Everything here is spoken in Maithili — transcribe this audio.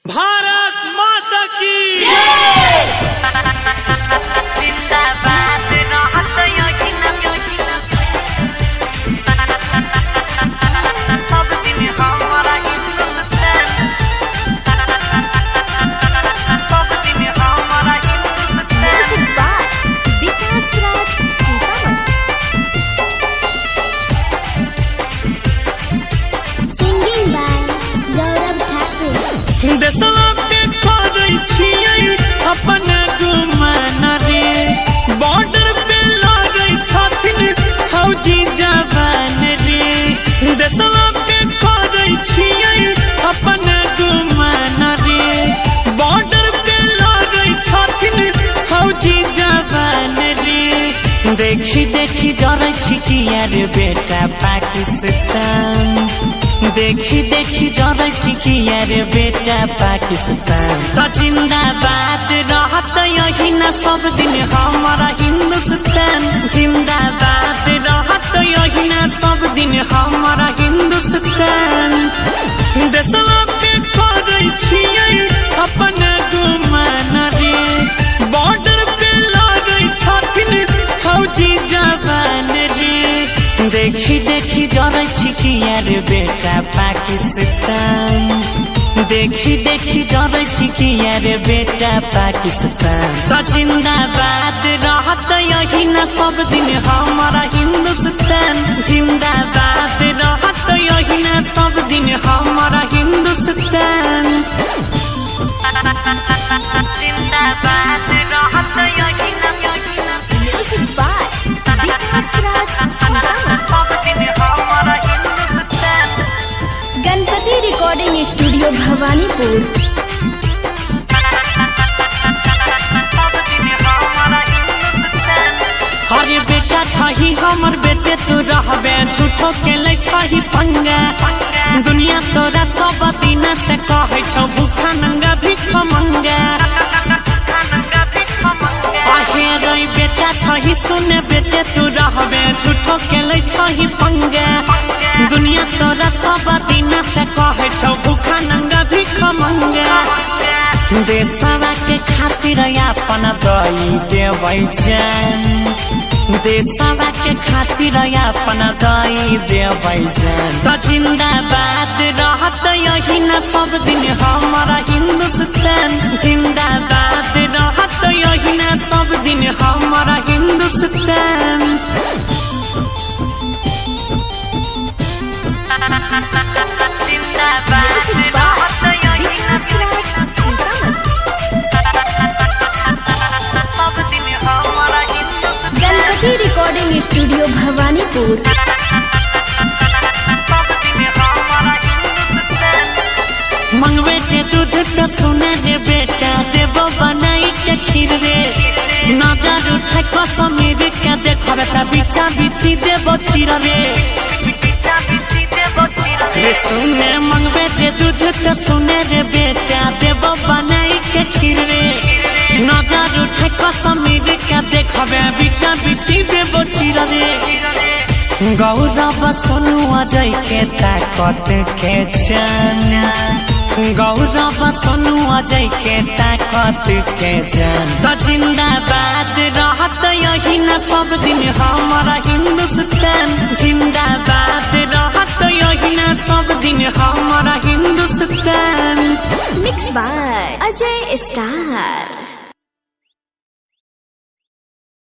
भारत माता की। जिंदाबाद रहत योजना सब दिन हमारा हिंदुस्तान, सब दिन हमारा Hindustan. Music by Vikas Raj Sitamarhi. Singing by Gaurav Thakur. देशवा पे करै छियै अपन गुमान रे, बॉर्डर पे लड़ै छथिन फौजी जवान रे। देशवा पे करै छियै अपन गुमान रे, बॉर्डर पे लड़ै छथिन फौजी जवान रे। देखी देखी जरै छी किया रे बेटा पाकिस्तान, देखी देखी जरै छी किया रे बेटा पाकिस्तान। त जिंदाबाद रहत यही न सब दिन हमारा हिंदुस्तान, जिंदाबाद रहत यही न सब दिन हमारा हिंदुस्तान। देशवा पे करै छियै अपन गुमान रे, बॉर्डर पे लड़ै छथिन फौजी जवान रे। देखी देखी जरै छी किया रे बेटा पाकिस्तान, देखी देखी जरै छी किया रे बेटा पाकिस्तान। त जिंदाबाद रहत यही न सब दिन हमारा हिंदुस्तान, जिंदाबाद रहत यही न सब दिन हमारा हिंदुस्तान। जिंदाबाद रहत योजना Music by Vikas Raj Sitamarhi. सब दिन हमारा हिंदुस्तान। Ganapati recording studio Bhawanipur. सब दिन हमारा हिंदुस्तान। अरे बेटा छही हमर बेटे तू रहबे, झूठो के लै छही पंगा। दुनिया तोरा सब दिना से कहै छौ भूखा नंगा भीख मंगा। आहे रे बेटा छही सुन बेटे तू रहबे, झूठो के लै छही पंगा। दुनिया तोरा सब दिना से कहै छौ भूखा नंगा भीख मंगा। देशवा के खातिर अपन दई देबै जान, देशवा के खातिर अपन दई देबै जान। त जिंदाबाद रहत यही न सब दिन हमारा हिंदुस्तान, जिंदाबाद रहत यही न सब दिन हमारा हिंदुस्तान। जिंदाबाद Music by रहत योजना Vikas Raj Sitamarhi. सब दिन हमारा हिंदुस्तान। Ganapati recording studio Bhawanipur. सब दिन हमारा हिंदुस्तान। मंगवे जे दूध त सुने रे बेटा देबो बनाई के खीर रे। नजर उठे कसमीर के देखबे त बिचा बिची देबो चीर रे। बिचा बिची देबो चिर रे सुने मंगवे जे दूध त सुने रे बेटा देबो बनाई के खीर रे। नजर उठे कसमीर के देखबे बिचा बिची देबो चीर रे। गौरव सोनू अजय के ताकत के जान, गौरव सोनू अजय के ताकत के जान। त जिंदाबाद रहत यही न सब दिन हमारा हिंदुस्तान, जिंदाबाद रहत यही न सब दिन हमारा Hindustan. Mix by Ajay star.